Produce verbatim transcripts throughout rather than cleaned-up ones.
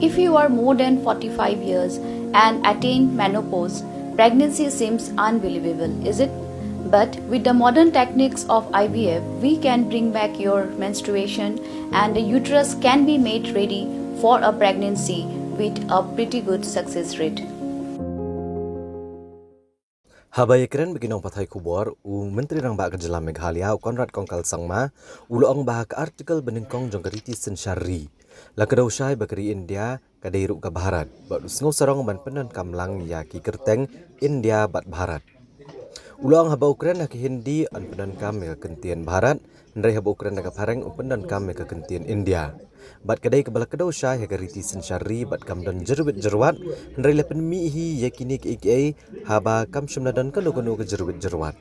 If you are more than forty-five years and attain menopause, pregnancy seems unbelievable, is it? But with the modern techniques of I V F, we can bring back your menstruation and the uterus can be made ready for a pregnancy with a pretty good success rate. Haba ïakren bad ki nongpathai khubor, u Myntri Rangbah ka jylla Meghalaya, u Conrad Kongkal Sangma, u la ong ba ha ka article banyngkong jong ka riti synshar ri, la kdew shai ba ka ri India ka dei ruh ka Bharat, bad u sngewsarong ban pyndonkam lang ïa ki kyrteng India bad Bharat. U la ong haba u kren ha ka Hindi yn pyndonkam ïa ka kyntien Bharat, hynrei haba u kren ha ka phareng u pyndonkam ïa ka kyntien India. Bad ka dei kaba la kdew shai ha ka riti synshar ri bad kam don jyrwit jyrwat, hynrei la pynmih hi ïa kine kiei kiei haba kam shym la don kano kano ka jyrwit jyrwat.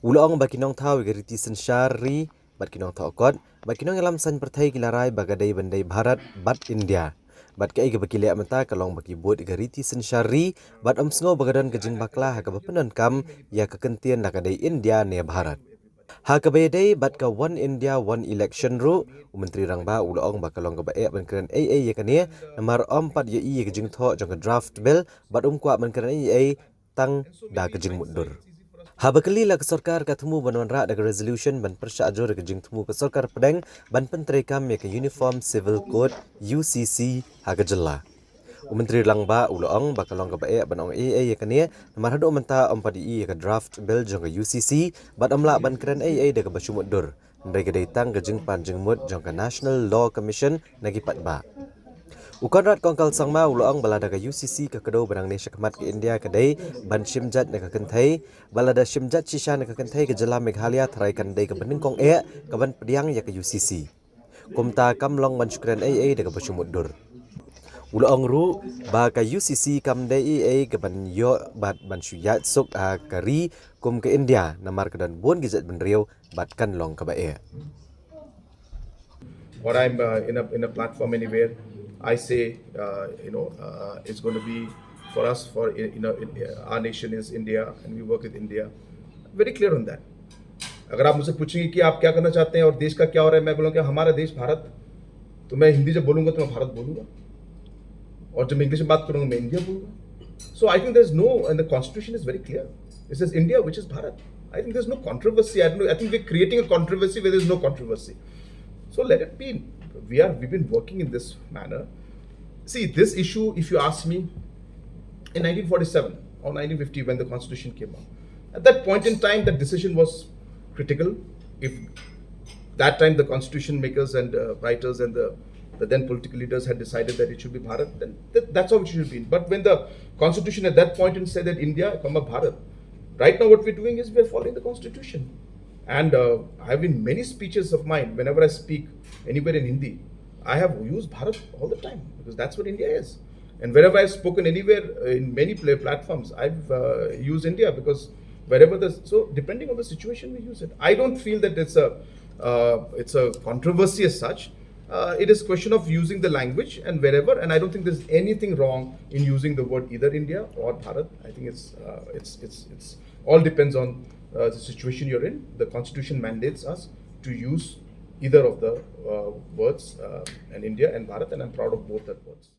U la ong ba ki nongthaw ïa ka riti synshar ri bad ki nongthoh kot bad ki nongïalam saiñ pyrthei ki la rai ba ka dei ban dei Bharat bad India. Bad kaei kaba ki leh mynta ka long ba ki bud ïa ka riti synshar ri bad ym sngew ba ka don ka jingbakla ha kaba pyndonkam ïa ka kyntien la ka dei India ne Bharat. Ha kaba ïadei bad ka One India One Election ruh, u Myntri Rangbah u la ong ba ka long kaba eh ban kren ei ei ïa kane, namar ym pat ïohi ïa ka jingthoh jong ka draft bill bad um kwah ban kren ei ei tang da ka jingmutdur. Haba kylli la ka sorkar ka thmu ban wanrah da ka resolution ban pyrshah jur ïa ka jingthmu ka sorkar pdeng ban pyntreikam ïa ka Uniform Civil Code, U C C, ha ka jylla. U Myntri Rangbah u la ong ba ka long kaba eh ban ong ei ei ïa kane, namar haduh mynta ym pat ïohi ïa ka draft bill jong ka U C C bad ym lah ban kren ei ei da kaba shu mutdur. Hynrei ka dei tang ka jingpan jingmut jong ka National Law Commission na ki paidbah. U Conrad Kongkal Sangma u la ong ba lada ka U C C ka kdew ba nangne shakhmat ka India ka dei ban shim jait na ka kynthei, ba lada shim jait shisha na ka kynthei ka jylla Meghalaya tharai kan dei kaba nyngkong eh kaban pdiang ïa ka U C C. Kumta kam long ban shu kren ei ei da kaba shu mutdur. U la ong ruh ba ka U C C kam dei ei ei kaban ïoh bad ban shu ïaid suk ha ka ri kum ka India, namar ka don bun ki jait bynriew bad kan long kaba eh. Or I'm uh, in a in a platform anywhere, I say, uh, you know, uh, it's going to be for us, for, you know, in, uh, our nation is India and we work with India. Very clear on that. अगर आप मुझसे पूछेंगे कि आप क्या करना चाहते हैं और देश का क्या हो रहा है, मैं बोलूँगा कि हमारा देश भारत, तो मैं हिंदी जब बोलूँगा तो मैं भारत बोलूँगा, और जब मैं इंग्लिश में बात करूँगा मैं इंडिया बोलूँगा. So I think there's no, and the constitution is very clear. It says India, which is Bharat. I think there's no controversy. I don't know. I think we're creating a controversy where there's no controversy. So let it be. We are, we've been working in this manner. See, this issue, if you ask me, in nineteen forty-seven or nineteen fifty, when the constitution came out, at that point in time, that decision was critical. If that time the constitution makers and uh, writers and the, the then political leaders had decided that it should be Bharat, then th- that's how it should have been. But when the constitution at that point in said that India, comma, Bharat, right now what we're doing is we're following the constitution. And uh, I've been many speeches of mine, whenever I speak anywhere in Hindi, I have used Bharat all the time because that's what India is. And wherever I've spoken anywhere uh, in many play platforms, I've uh, used India because wherever the, so depending on the situation, we use it. I don't feel that it's a uh, it's a controversy as such. Uh, it is question of using the language and wherever, and I don't think there's anything wrong in using the word either India or Bharat. I think it's uh, it's it's it's all depends on uh, the situation you're in. The constitution mandates us to use either of the uh, words, uh, and India and Bharat, and I'm proud of both that words.